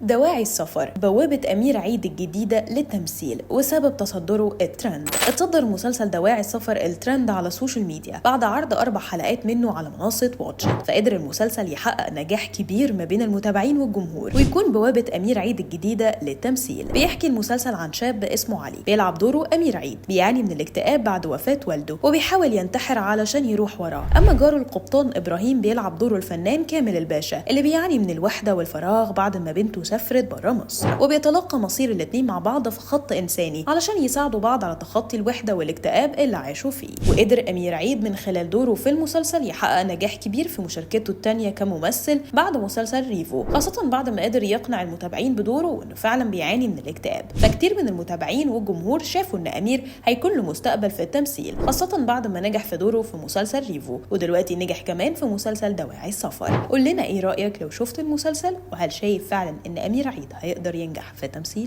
دواعي السفر بوابة أمير عيد الجديدة للتمثيل وسبب تصدره الترند. اتصدر مسلسل دواعي السفر الترند على السوشيال ميديا بعد عرض 4 حلقات منه على منصة واتشت، فقدر المسلسل يحقق نجاح كبير ما بين المتابعين والجمهور ويكون بوابة أمير عيد الجديدة للتمثيل. بيحكي المسلسل عن شاب اسمه علي بيلعب دوره أمير عيد، بيعاني من الاكتئاب بعد وفاة والده وبيحاول ينتحر علشان يروح وراه. أما جاره القبطان إبراهيم بيلعب دوره الفنان كامل الباشا اللي بيعاني من الوحدة والفراغ بعد ما بنته سافرت برا مصر، وبيتلقى مصير الاتنين مع بعض في خط إنساني علشان يساعدوا بعض على تخطي الوحدة والاكتئاب اللي عاشوا فيه. وقدر أمير عيد من خلال دوره في المسلسل يحقق نجاح كبير في مشاركته التانية كممثل بعد مسلسل ريفو، خاصة بعد ما قدر يقنع المتابعين بدوره وإنه فعلا بيعاني من الاكتئاب. فكتير من المتابعين والجمهور شافوا إن أمير هيكون له مستقبل في التمثيل، خاصة بعد ما نجح في دوره في مسلسل ريفو، ودلوقتي نجح كمان في مسلسل دواعي السفر. قول لنا إيه رأيك لو شفت المسلسل، وهل شايف فعلا إن أمير عيد هيقدر ينجح في التمثيل؟